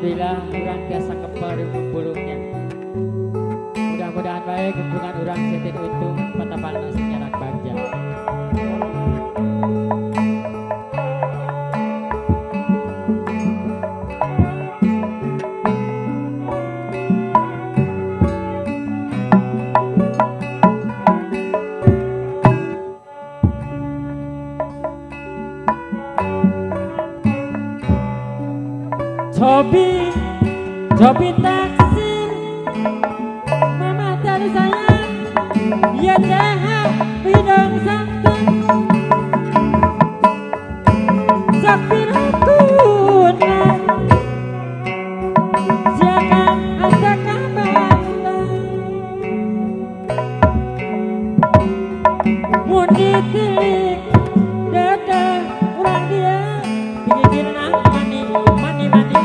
Alhamdulillah urang tiasa kepel di pulungnya. Mudah-mudahan baik hubungan urang setin untung patapalna sing bagja. Cobi, cobi taksir, mama tadi sayang, ya jahat, bidang santan, sakit aku siakan ada kabar, muni tilik, dada orang dia, bikin mani, mani mani.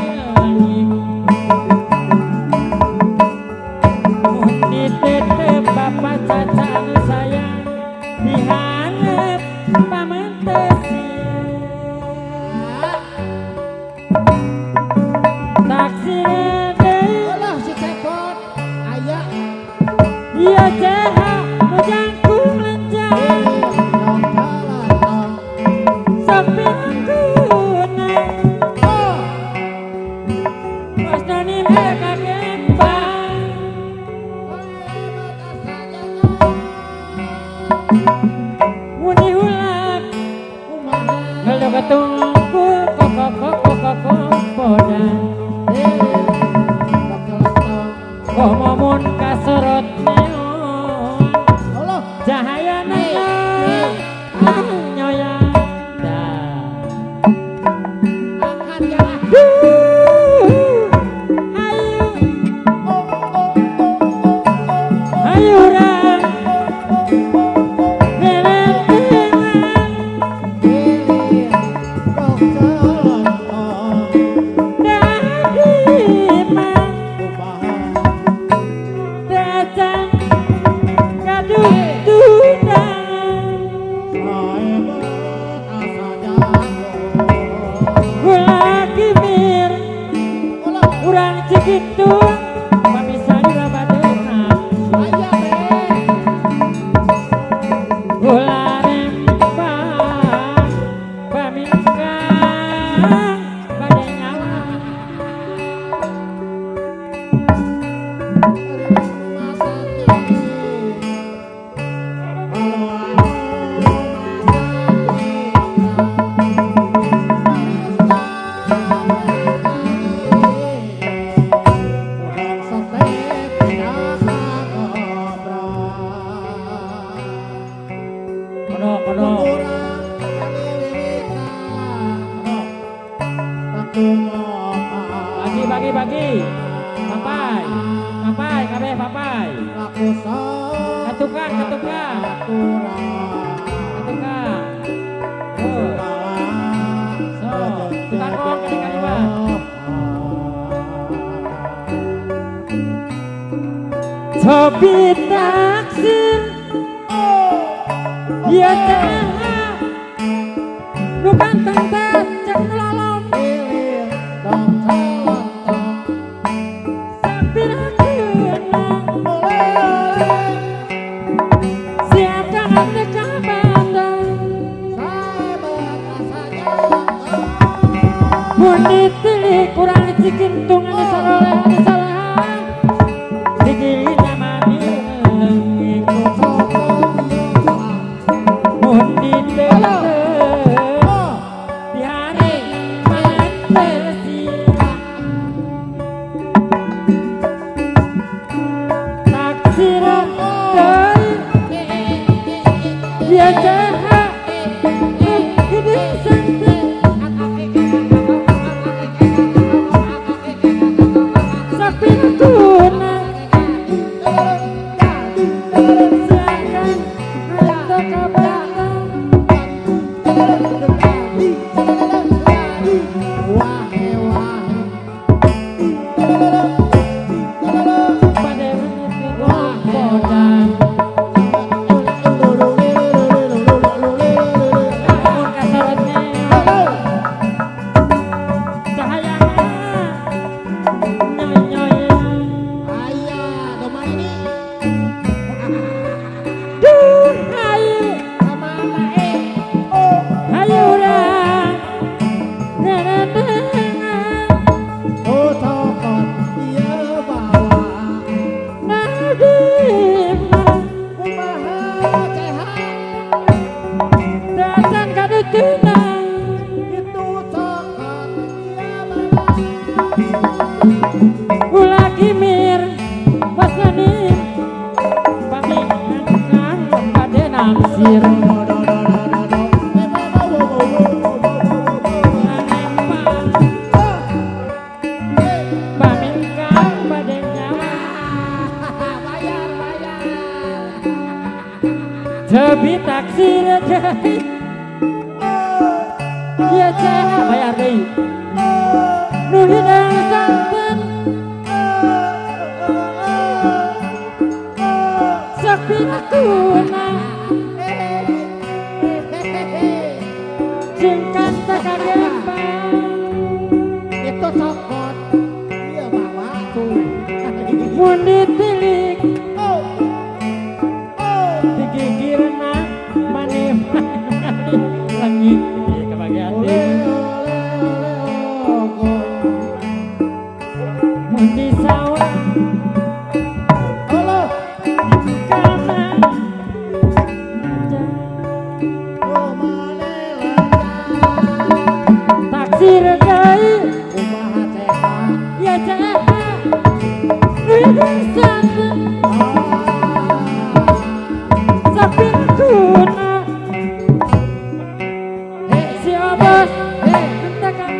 Bapak caca sayang diharap pamantesi taksir olah si cepot aya iya jaha nu jangkung lenjang sopir angguna wasnani kakempang muni hulak kalau ketungku kok kok podan kok momun kasorot neon cahaya nyoya ayo ayo urang urang cikitu pamisa dilabadena ulah rempah pamingkang bade nyawa Pagi pagi sampai sampai kabeh sampai katukang katukang katukang so tukang kon kali kalimat sopi taksir ya caha nu ganteng teh cek nu lalom muni tilik kurang cikintung anu saroleh anu salah digilina mani leungit muni tetep dihari mantesi taksir deui ya jaha gede santai cahaya. Ulah kimir wasani pami ingkang bade naksir. Tebi taksir deui. Ieu ceh bayar deui. Nu hidang santen sok pinatuna jeung kanta kagempang. Itu cokot. Iya bawa tuh. Mun ditilik digigirna maneh lengit kebagian deui. Mun di sawah kana taksir deui kumaha ceh ya ceh nu hidang santen sapintuna si Obos tentakan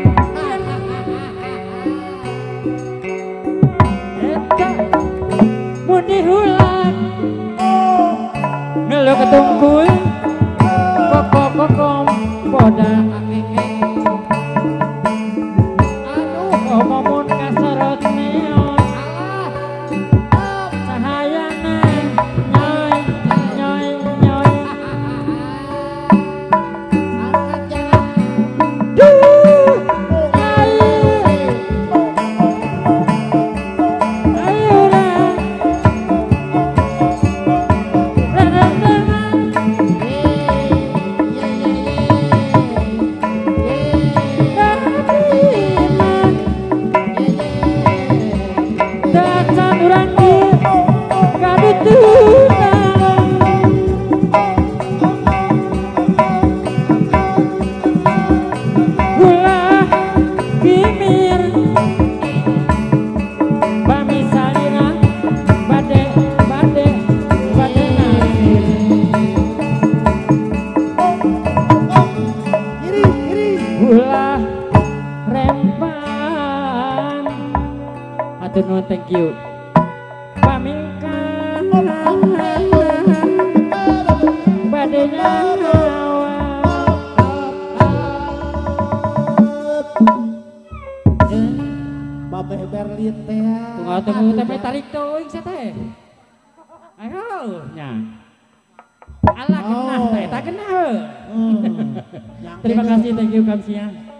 eta mun dihulang ngeluh ketungkul koko-kokom poda aduh mun kasorot neon cahayana nyoy nyoy nyoy duh ayo ayo rentengan dacan urang ieu kadituna ulah kimir bami salira bade bade bade naksir. Kiri kiri. Ulah rempan. Atur nuhun, thank you. Pamingkang bade nyawa. Babeh Berlin teh. Tunggu tunggu teh tarik teuing sia teh. Ayo nya. Alah genah teh, tak genah. Terima kasih, thank you Kamsia.